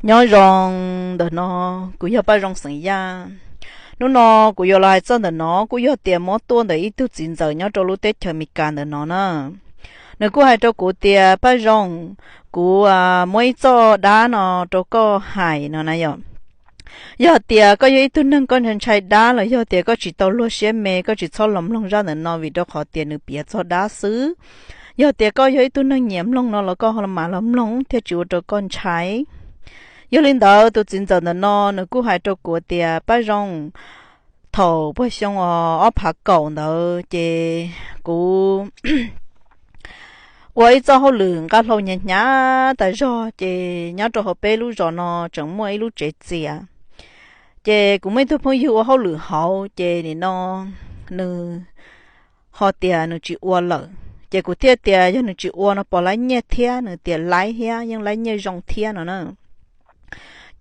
Nyob zoo ntawm no, kuv yog Paj Zoo xeem Yaj. Hnub no kuv yuav los hais txog ntawm no kuj yog tias muab tuaj ntawm ib tug txiv ntxawm nyob rau lub teb chaws Amelikas ntawm no na. Nws kuj hais rau kuv tias, Paj Zoo, kuv muab ib txoj dab no rau koj hais no na yom. Yog tias koj yog ib tug neeg koj ntshai dab los yog tias koj tsis tau luag siab me, koj tsis txhob los mloog zaj ntawm no vim rau qhov tias nws piav txog dab xwb. Yog tias koj yog ib tug neeg nyiam mloog no los koj mam los mloog thiaj tsis ua rau koj ntshai. Yog li ntawd tus txiv ntxawm ntawm no nws kuj hais rau kuv tias, Paj Zoo, thaum puag xyoo ob phav kaum ntawd ces kuv ua ib txoj hauj lwm nqa hlau hnyav hnyav tas zog ces nyob rau hauv peb lub zos no tseem muaj ib lub tsev txias. Ces kuv muaj ib tug phooj ywg ua hauj lwm hauv ces nim no nws ho tias nws tsis ua lawm. Ces kuv thiaj tias yog nws tsis ua no puas laib nyiaj thiab, nws tias laib thiab, yeej laib nyiaj zoo thiab no na.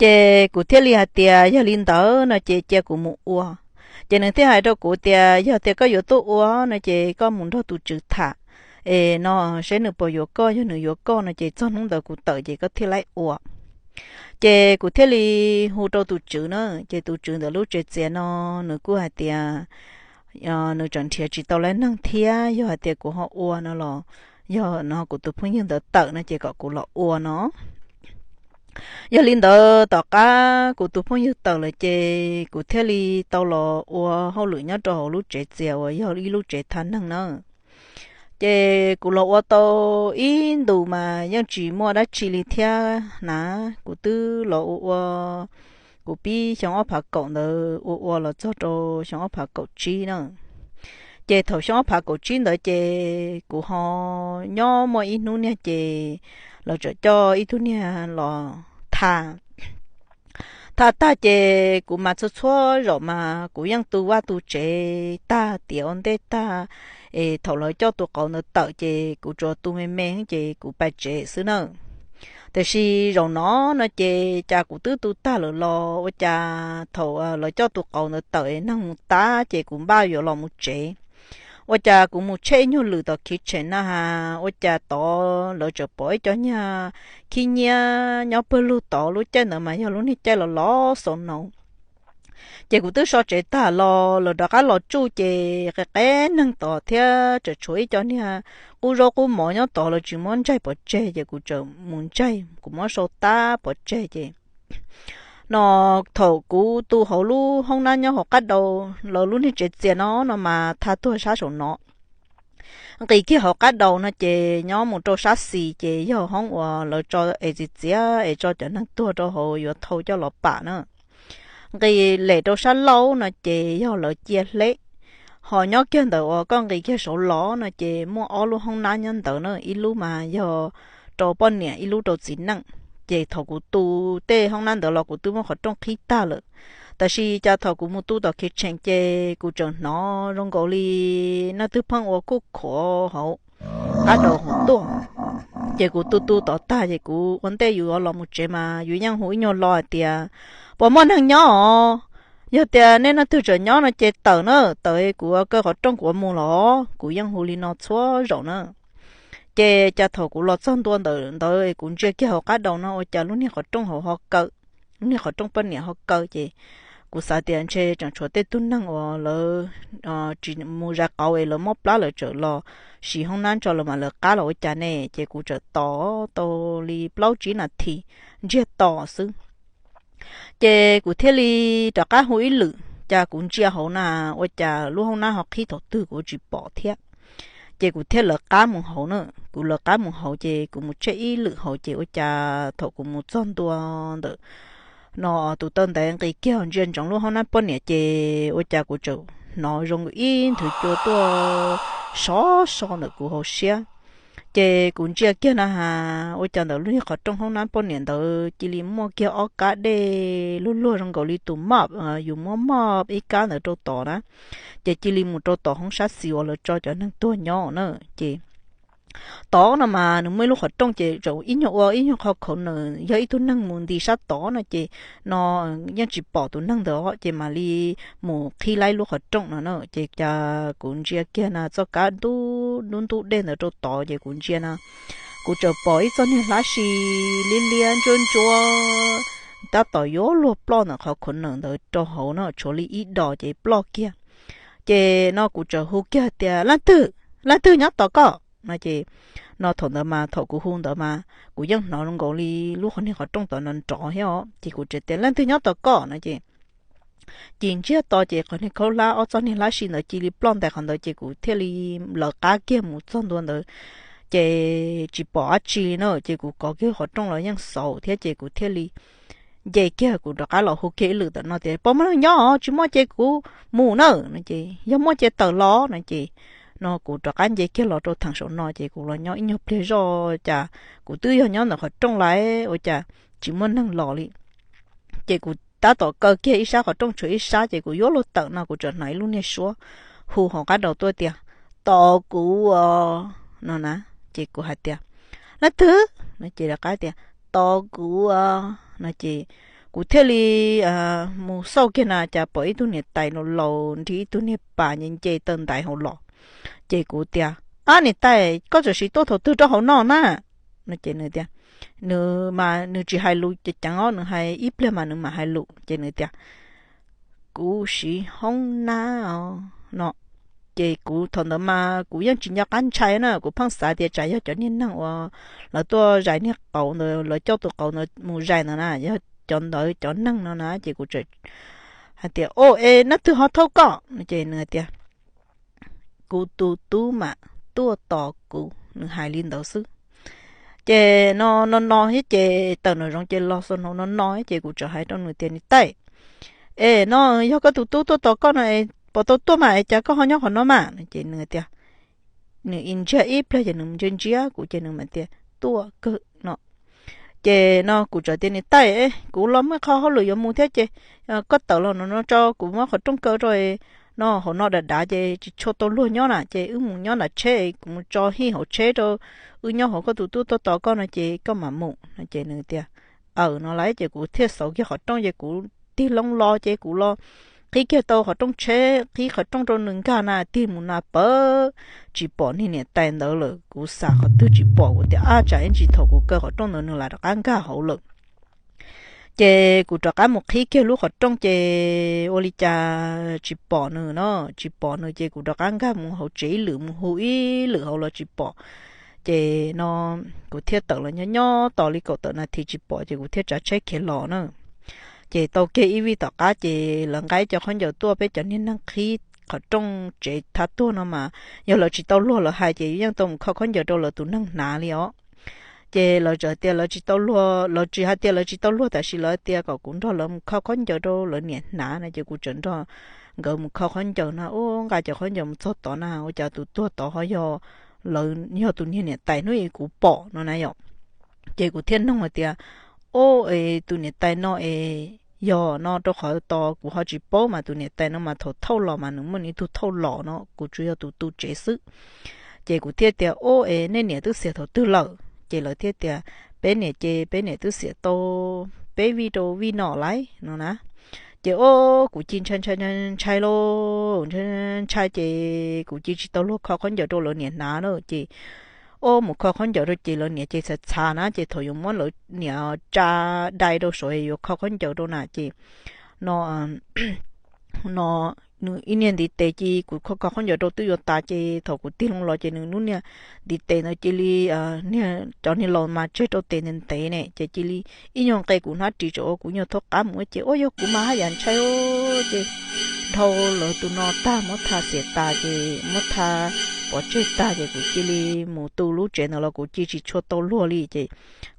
Ces kuv thiaj li hais tias yog li ntawd no ces cia kuv mus ua. Ces nws thiaj hais rau kuv tias yog tias koj yuav tuaj ua no ces koj mus nrog tus tswv tham es no seb nws puas yuav koj, yog nws yuav koj no ces txog hnub ntawd kuv tawm ces koj thiaj laib ua. Ces kuv thiaj li hu rau tus tswv na, ces tus tswv ntawm lub tsev txias no nws kuj hais tias nws tseem nrhiav tsis tau laib neeg thiab, yog hais tias kuv ho ua no los yog no kuv tus phooj ywg ntawd tawm no ces kom kuv los ua no. Yog li ntawd tom qab kuv tus phooj ywg tawm lawm ces kuv thiaj li tau los ua hauj lwm nyob rau hauv lub tsev txias uas yog ib lub tsev thaj neeg na. Ces kuv los ua tau ib ntus mas yeej tsis muaj dab tsi li thiab na. Kuv twb los ua ua, kuv pib xyoo ob phav kaum ntawd ua ua los txog rau xyoo ob phav kaum tsib na. Ces thaum xyoo ob phav kaum tsib ntawd ces kuv ho nyob muaj ib hnub niag ces lawv txawm coj ib tug niag los tham. Tham tag ces kuv mas txhua txhua zaum mas kuv yeej tu vaj tu tsev tag tiav ua ntej tag, es thaum lawv coj tus qauv ntawd tawm ces kuv tsuas tu me me ces kuv pais tsev xwb na. Tiam sis zaum no no ces cas kuv twb tu tag lawm los ua cas thaum lawv coj tus qauv ntawd tawm es neeg mus tab ces kuv npaj yuav los mus tsev. Ua cas kuv mus tsheb ib nyuag lwm tom khiv tshem na has ua cas tod lawv tseem pom ib co niag khib nyiab nyob pawg lug tod, lub caij ntawd mas yog lub niag caij los los xaus no. Ces kuv twb so tsev tag los lawv rov qab los tsuj ces qe qe neeg tod thiab tseem tshuav ib co niag qub zaub qub mov nyob tod, lawv tsis muab ntsaig pov tseg ces kuv tseem mus ntsaig, kuv muab sau tab pov tseg ces no thaum kuv tu hauv lub hoob nab nyob hauv qab dau, lawv lub niag tsev txias no no mas thaj tuag sab saum no. Nqis kiag hauv qab dau no ces nyob mus rau sab xis ces yog hoob uas lawv tso es txiv txiav es tso cov neeg tuag rau hauv yuav thau coj los pam na. Nqis lem rau sab laug no ces yog lawv cia hleb. Ho nyob kiag ntawm uas koj nqis kiag saud los no ces muaj ob lub hoob nab nyob ntawd na, ib lub mas yog rau poj niam, ib lub rau txiv neej. Ces thaum kuv tu tej hoob nab ntawd los kuv twb muab qhov rooj qhib tag lawm. Tab sis cas thaum kuv mus tu tom khiv tshem ces kuv tseem hnov zoo nkaus li leej twg pheej ua kuj khuav hauv qab dau hauv tuaj. Ces kuv tu tu tod tag ces kuv ua ntej yus yuav los mus tsev mas yus yeej hu ib nyuag lo hais tias, puas muaj neeg nyob os? Yog tias nej leej twg tseem nyob no ces tawm na, tawm kuv kaw qhov rooj kuv ua mus los. Kuv yeej hu li no txhua zaum na. Ces cas thaum kuv los txog ntua ntawm ntawd kuv ntsia kiag hauv qab dau no ua cas lub niag qhov rooj hauv ho kaw, lub niag qhov rooj poj niam ho kaw ces kuv xav tias ntshe tseem tshuav tej tug neeg uas lawv tsis mus zais qauv es lawv mob plab lawv tseem los siv hoob nab tso lawv mam lawv qab los ua cas ne. Ces kuv tseem tos tau li plaub tsib nas this ntsiag to xwb. Ces kuv thiaj li rov qab hu ib lwm, cas kuv ntsia hauv na ua cas lub hoob nab ho qhib thaum twg kuv tsis pom thiab. Ces kuv thiaj lawv qab mus hauv na, kuv lawv qab mus hauv ces kuv mus tsheb ib lwm hauv ces ua cas thaum kuv mus txog ntua ntawm no tus taw ntaiv nqis kiag ntsia ntsoov lub hoob nab poj niam ces ua cas kuv tseem hnov zoo ib nthwv cua tuaj sov so ntawm kuv hauv siab. Ces kuv ntsia kiag na has ua cas ntawm lub niag qhov rooj hoob nab poj niam ntawd cia li muaj kiag ob kab dej luag luag zoo nkaus li tus mop, yus muab mop ib kab ntawd rau tod na, ces cia li mus rau tom hoob sab xis uas lawv tso cov neeg tuag nyob na. Ces tod no mas nws muaj ib lub qhov rooj ces tseem ib nyuag ua ib nyuag qho khaum nws yog ib tug neeg mus nti sab tod no ces no yeej tsis pom tus neeg ntawd ces mam li mus qhib laib lub qhov rooj no na. Ces cas kuv ntsia kiag na txoj kab ntub ntub dej ntawd rau tod ces kuv ntsia na kuv txawm pom ib txoj niag hlab si liab liab ntsuab ntsuab tab tom yuav luag ploj ntawm qhov khuv nawm ntawd rau hauv no, tshuav li ib dos ces ploj kiag. Ces no kuv txawm hu kiag tias, Leej twg, leej twg nyob tos koj? No ces no thaum ntawd mas thaum kuv hu ntawd mas kuv yeej hnov nkaus li lub qhov niag qhov rooj tod nrov nrov thiab os. Ces kuv txawm tias, Leej twg nyob tos koj? No ces cia ntsiag to ces qhov niag khaub hlab, ob txoj niag hlab si ntawd cia li ploj ntais qhov ntawd ces kuv thiaj li lawv qab kiag mus txog ntua ntawd ces tsis pom dab tsi li na. Ces kuv kov kiag qhov rooj los yeej xauv thiab ces kuv thiaj li nce kiag, kuv rov qab los hu kiag ib lwm tam no tias, Puas muaj neeg nyob? Tsis muaj ces kuv mus na. No ces, Yog muaj ces tawm los. No ces no kuv rov qab nce kiag los rau theem saum no ces kuv los nyob ib nyuag pliag zoj cas kuv twb yog nyob ntawm qhov rooj lawm ua cas tsis muaj neeg los li. Ces kuv tab tom kaw kiag ib sab qhov rooj tshuav ib sab ces kuv yuav luag tawm no kuv txawm hnov ib lub niag suab hu hauv qab rau tuaj tias, Tos kuv os, no na. Ces kuv hais tias, Leej twg? No ces rov qab tias, Tos kuv os, no ces kuv thiaj li mus xauj kiag na cas pom ib tug niam tais laus laus nrig ib tug niag pas nce nce taw ntaiv hauv los. Ces kuv tias, Ab niam tais, koj txawm sim tuaj thaum twg rau hauv no na? No ces nws tias, Nws mas nws tsis hais lus ceev ceev os, nws hais ib pliag mas nws mam hais lus ces nws tias, Kuv siv hoob nab os, no. Ces kuv thaum ntawd mas kuv yeej tsis nco qab ntshai na, kuv pheej xav tias tsam yog cov niag neeg uas lawv tuaj zais niag qauv ntawd, lawv coj tus qauv ntawd mus zais ntawd na, yog cov ntawd cov neeg no na. Ces kuv txawm hais tias, Au es leej twg ho thauj koj? No ces nws hais tias, Kuv tus tub mam tuaj tos kuv, nws hais li ntawd xwb. Ces no no no thiab ces tawm nram zoov ces los xaus no no no ces kuv txawm hais rau nws tias, Niam tais, es no yog koj tus tub tuaj tos koj no es puas tau tuaj mas es cas koj ho nyob qhov no mas? No ces nws tias, nws ib ntsiag ib pliag ces nws ntsia ntsia kuv ces nws mam tias, Tuaj kawg, no. Ces no kuv txawm tias, Niam tais, kuv los muaj qho hauj lwm yuav mus thiab ces koj tawm los no no tso kuv muab qhov rooj kaw rau no, hauv no dav dav ces tsis tshua tau luag nyob na ces wb mus nyob nram tsheb, kuv mus tso hij hauv tsheb rau, wb nyob hauv, koj tus tub tuaj tos koj no ces koj mam mus, no ces nws tias, Aws, no lawm ces kuv thiaj xauv kiag qhov rooj ces kuv tig loo los ces kuv los qhib kiag tau qhov rooj tsheb, qhib qhov rooj rau nws nkag na, tig mus na pawg tsis pom niag niam tais ntawd lawm. Kuv xav qhov twg tsis pom, kuv tias, Ab, tsam ib ntsis thaum kuv kaw qhov rooj ntawd nws lam rov qab nkag hauv lawm. Ces kuv rov qab mus qhib kiag lub qhov rooj ces ua li cas tsis pom nws no, tsis pom nws ces kuv rov qab nkag mus hauv tsev ib lwm, mus hu ib lwm hauv los tsis pom. Ces no kuv thiaj tawm los nyob nyob tos li kaum tawm nas this tsis pom ces kuv thiaj tsav tsheb khiav los na. Ces tau kiag ib vij tom qab ces lawv nqa ib co khaub ncaws tuaj, peb cov niag neeg qhib qhov rooj tsev thab tuag no mas yog lawv tsis tau luag lawv hais ces yeej tau mus kho khaub ncaws rau lawv tus neeg hnav li os. Ces lawv txawm tias lawv tsis tau luag, lawv tsis hais tias lawv tsis tau luag, tab sis lawv tias kom kuv nrog lawv mus kho khaub ncaws rau lawv niam hnav no ces kuv txawm nrog nkawd mus kho khaub ncaws na. Ub, nqa cov khaub ncaws mus txog tod na ua cas tus tuag tod ho yog lawv, yog tus niag niam tais hnub ib kuv pom no na yom. Ces kuv thiaj nug hais tias, Ub, es tus niam tais no es yog no rau qhov tos kuv ho tsis paub mas tus niam tais no mas thaum thauj los mas nws muaj nws ib tug thauj los no, kuv tsuas yog tus tu tsev xwb. Ces kuv thiaj tias, Ub, es nej niam twb xiam thaum twg lawm? Ces lawv thiaj tias, Peb niam ces peb niam twb xiam tau peb vij rau vij no lawm no na. Ces ub, kuv cia ntshai ntshai ntshai lauj, ntshai ntshai ces kuv cia tsis tau luag kho khaub ncaws rau lawv niam hnav na. Ces ub, mus kho khaub ncaws rau ces lawv niam ces txhav txhav na, ces thaum yuav muab lawv niam tsa dai rau saud yuav kho khaub ncaws rau na ces no no nws ib niag ntiv tes ces kuv kho kho khaub ncaws rau twb yuav tas ces thaum kuv tig loo los ces nws lub niag ntiv tes ntawd cia li, niag cov niag laus mas tseg rau tes ntev ntev ne ces cia li ib nyuag nqe kuv hnab ris tsam ua kuv nyuag thaub qab mus ces ub, yog kuv mas haj yam ntshai ces dhau lawv tus no tag muab tha xiam tas ces muab tha pov tseg tag ces kuv cia li mus tu lub tsev ntawd los kuv cia tsis tshua tau luag li ces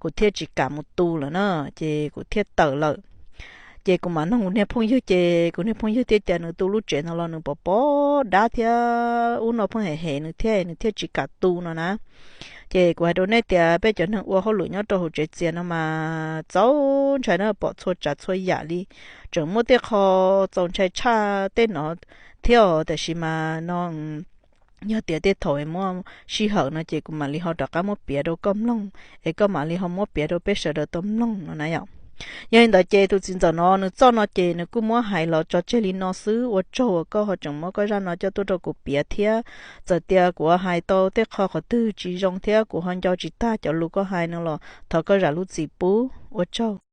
kuv thiaj tsis kam mus tu lawm na, ces kuv thiaj tawm lawm. Ces kuv mam nug kuv niag phooj ywg ces kuv niag phooj ywg thiaj tias nws tu lub tsev ntawd los nws pom pom dab thiab ub no pheej hem hem nws thiab nws thiaj tsis kam tu no na. Ces kuv hais rau nej tias peb cov neeg ua hauj lwm nyob rau hauv tsev txias no mas txaus ntshai na, pom txhua tsav txhua yam li, tseem muaj tej qho txaus ntshai tshaj tej no thiab os, tab sis mas no yog tias tej thaum muaj sij hawm no ces kuv mam li ho rov qab muab piav rau koj mloog, es koj mam li ho muab piav rau peb sawv daws tau mloog no na yom. Yog li ntawd ces tus txiv ntxawm no nws txoj no ces nws kuj muab hais los tso tseg li no xwb. Ua tsaug uas koj ho tseem muab koj zaj no coj tuaj rau kuv piav thiab. Txawm tias kuv hais tau tej qho qhov twg tsis zoo thiab kuv ho nco tsis tag cov lus koj hais no los thov koj zam lub txim pub. Ua tsaug.